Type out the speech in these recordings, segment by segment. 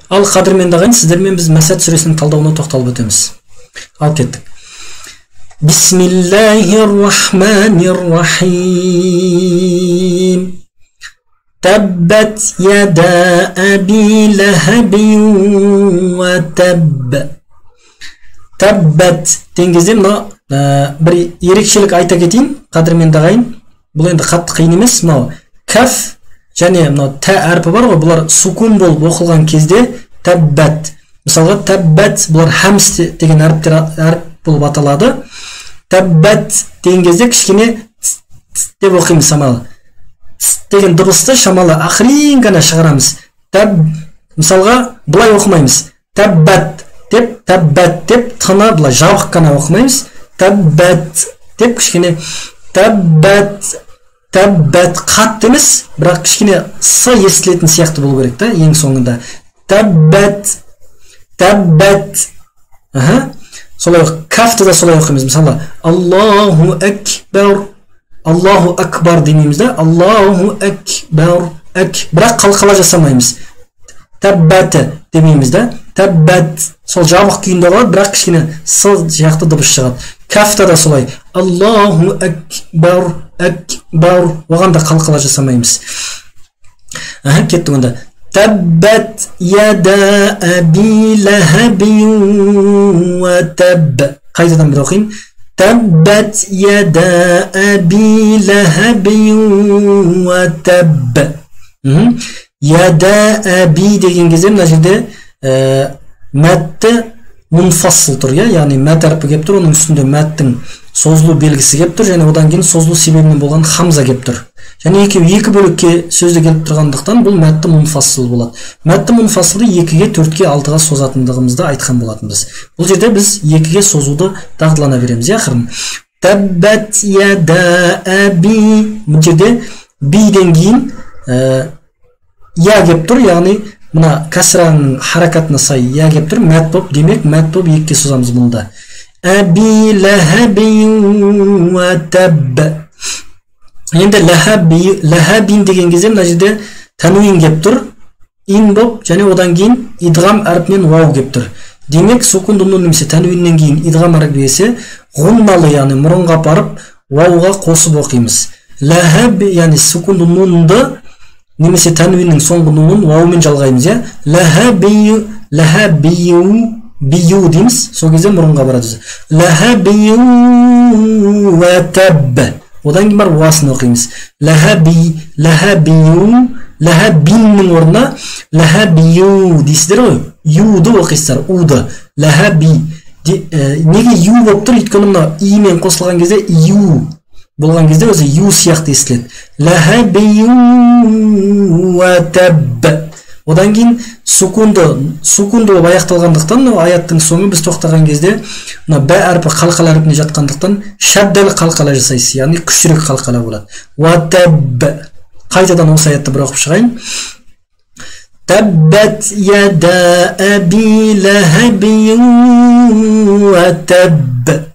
Ал қадірменді ағайын, сіздермен біз Мәсәд сүресінің талдауына тоқталып өтеміз. Ал кеттік. Бисмиллахир-рахманир-рахим. Таббат яда аби лахабин ва табб. Таббат деген кезде мына бір ерекшелік айта кетейін, қадірменді ағайын. Бұл енді қатты қиын емес. Мынау кәф және мынау тә әрпі бар ғой, бұлар сукун болып оқылған кезде таббат. Мысалға таббат, бұлар хамс деген әріптер, әріп болып аталады. Таббат деген кезде кішкене деп оқимыз шамалы. Деген дыбысты шамалы ақырын ғана шығарамыз. Таб, мысалға былай оқымаймыз. Таббат деп, таббат деп тыны былай жабық қана оқымаймыз. Таббат деп кішкене таббат, таббат қатты емес, бірақ кішкене с естілетін сияқты болу керек та ең соңында. Таббат, таббат. Аха. Солай кафты да солай оқимыз. Мысалы, Аллаху акбар, Аллаху акбар демейміз да, Аллаху акбар, ак, бірақ қалқала жасамаймыз. Таббат демейміз да, таббат сол жабық күйінде қалады, бірақ кішкене с сияқты дыбыс шығады. Кафта да солай, Аллаху акбар, акбар, оған да қалқала жасамаймыз. Аха, кеттік онда. Таббат яда аби лахабин ва табб. Қайтадан бір оқиын. Таббат яда аби лахабин ва табб. Яда аби деген кезде мына жерде мәтті мұнфасыл тұр, иә, яғни мәт әрпі келіп тұр, оның үстінде мәттің созылу белгісі келіп тұр, және одан кейін созылу себебінен болған хамза келіп тұр. Және екеуі екі бөлікке сөзде келіп тұрғандықтан бұл мәтті мұнфасыл болады. Мәтті мұнфасылды 2-ге, 4-ге, 6-ға созатындығымызды айтқан болатынбыз. Бұл жерде біз 2-ге созуды дағдылана береміз, иә, ақырын. Таббат яда аби, бұл жерде биден кейін я келіп тұр, яғни мына кәсіраның харакатына сай я келіп тұр, мәт болып, демек мәт болып 2-ге созамыз бұнда. Аби лахабин ва табб. Енді лахаби, лахабин деген кезде мына жерде тәнуин келіп тұр, ин болып, және одан кейін идғам әрпінен вау келіп тұр. Демек сукунды нун немесе тәнуиннен кейін идғам әрпі келсе, ғунналы, яғни мұрынға апарып вауға қосып оқимыз. Лахаб, яғни сукунды нунды немесе тәнуиннің соңғы нунын ваумен жалғаймыз, иә. Лахаби, лахабию, бию дейміз, сол кезде мұрынға барады өзі. Лахабию ва табб. Одан кейін барып уасын оқимыз. Лахаби, лахабию, лахабиннің орнына лахабию дейсіздер ғой. Юды оқисыздар, уды. Лахаби. Неге ю болып тұр? Өйткені мына и мен қосылған кезде ю болған кезде өзі ю сияқты естіледі. Лахабию ва табб. Одан кейін сукунды, сукунды болып аяқталғандықтан, мынау аяттың соңы біз тоқтаған кезде мына бә әрпі қалқала әрпіне жатқандықтан шәддәл қалқала жасайсыз, яғни күштірек қалқала болады. Уа табб. Қайтадан осы аятты бір оқып шығайын. Таббат яда аби лахабин ва табб.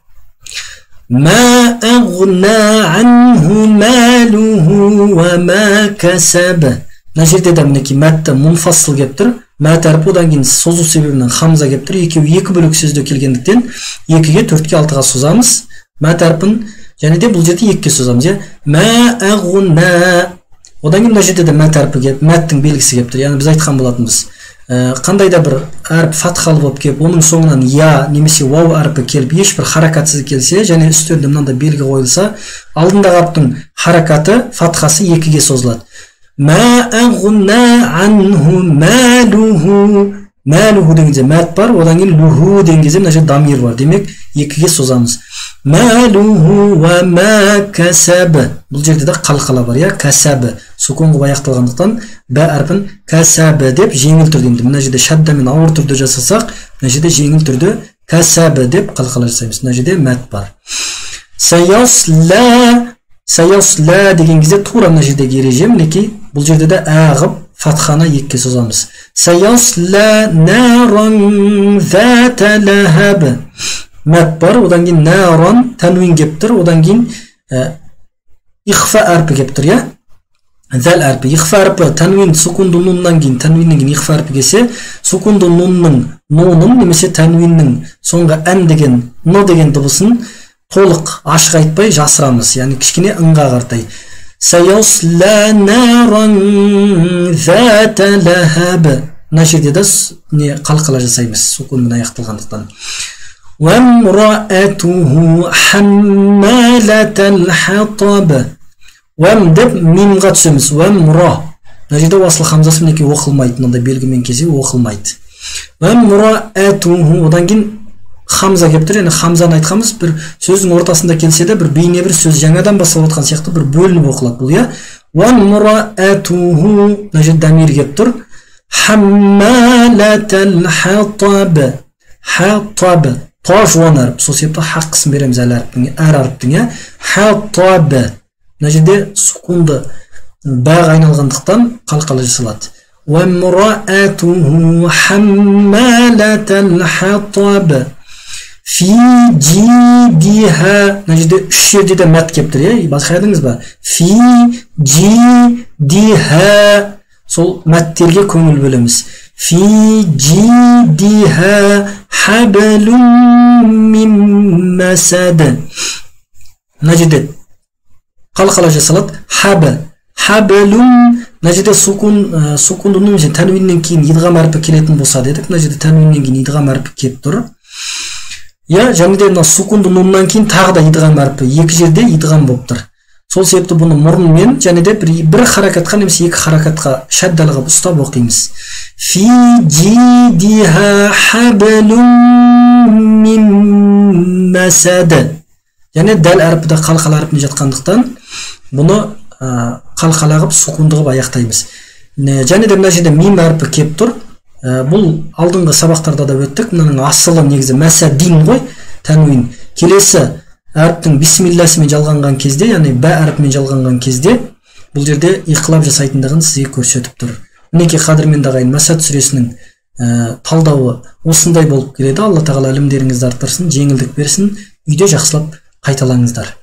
Ма ағна анху малуху ва ма касаб. Мына жерде де мінекей мәтті мұнфасыл келіп тұр. Мәт әрпі одан кейін созу себебінен хамза келіп тұр. Екеуі екі бөлік сөзде келгендіктен 2-ге, 4-ге, 6-ға созамыз. Мәт әрпін және де бұл жерде 2-ге созамыз, иә. Мә ағна. Одан кейін мына жерде де мәт әрпі келіп, мәттің белгісі келіп тұр. Яғни біз айтқан болатынбыз. Қандай да бір әріп фатхалы болып келіп, оның соңынан я немесе вау әрпі келіп, ешбір харакатсыз келсе, және үстерінде мынандай белгі қойылса, алдындағы әріптің харакаты, фатхасы 2-ге созылады. Мә ағна анху малуху. Малуху деген кезде мәт бар, одан кейін луху деген кезде мына жерде дамир бар. Демек, 2-ге созамыз. Малуху ва ма касаб. Бұл жерде де қалқала бар, иә, касаб. Сукун қылып аяқталғандықтан бә әрпін касаб деп жеңіл түрде, енді мына жерде шаддамен ауыр түрде жасасақ, мына жерде жеңіл түрде касаб деп қалқала жасаймыз. Мына жерде мәт бар. Саясла, саясла деген кезде тура мына жердегі ереже, мінекей бұл жерде де ә қылып фатханы 2-ге созамыз. Саясла наран зата лахаб. Мәт бар, одан кейін наран тәнуин келіп тұр, одан кейін ихфа әрпі келіп тұр, иә. Зәл әрпі, ихфа әрпі тәнуин сукунды нуннан кейін, тәнуиннен кейін ихфа әрпі келсе, сукунды нунның нунын немесе тәнуиннің соңғы ән деген, н деген дыбысын толық ашық айтпай жасырамыз, яғни кішкене ыңға қаратай. Саясла наран зата лахаб. Мына жерде де не қалқала жасаймыз, сукунмен аяқталғандықтан. Уамраатуху хаммалатал хатаб. Уәм деп мимға түсеміз. Уәмра. Мына жерде уасыл хамзасы мінекей оқылмайды. Мынандай белгімен келсе оқылмайды. Уәмраатуху. Одан кейін хамза келіп тұр. Яғни хамзаны айтқанбыз, бір сөздің ортасында келсе де бір бейне бір сөз жаңадан басталып жатқан сияқты бір бөлініп оқылады бұл, иә. Уәмраатуху. Мына жерде дамир келіп тұр. Хаммалатал хатаб. Хатаб. Та жуан әріп. Сол себепті хаққысын береміз әр әріптің, әр әріптің, иә. Хатаб. Мына жерде сукунды бәға айналғандықтан қалқала жасалады. Уамраатуху хаммалатал хатаб. Фи жидиха. Мына жерде үш жерде де мәт келіп тұр, иә? Байқадыңыз ба? Фи жидиха. Сол мәттерге көңіл бөлеміз. Фи жидиха хаблум мин масад. Мына жерде қалқала жасалады. Хаб, хаблум. Мына жерде сукун, сукунды немесе тәнуиннен кейін идғам әрпі келетін болса дедік. Мына жерде тәнуиннен кейін идғам әрпі келіп тұр. Иә, және де мына сукунды нуннан кейін тағы да идғам әрпі, екі жерде идғам болып тұр. Сол себепті бұны мұрынмен және де бір харакатқа немесе екі харакатқа шәддалы қылып ұстап оқимыз. Фи жидиха хаблум мин масад. Және дәл әрпі де қалқала әрпіне жатқандықтан бұны қалқала қылып сукунды қылып аяқтаймыз. Және де мына жерде мим әрпі келіп тұр. Бұл алдыңғы сабақтарда да өттік. Мынаның асылы негізі мәсәдин ғой, тәнуин. Келесі әріптің бисмилласымен жалғанған кезде, яғни бә әрпімен жалғанған кезде бұл жерде иқлаб жасайтындығын сізге көрсетіп тұр. Мінекей, қадірменді ағайын, Мәсәд сүресінің талдауы осындай болып келеді. Алла тағала ілімдеріңізді арттырсын, жеңілдік берсін, үйде жақсылап қайталаңыздар.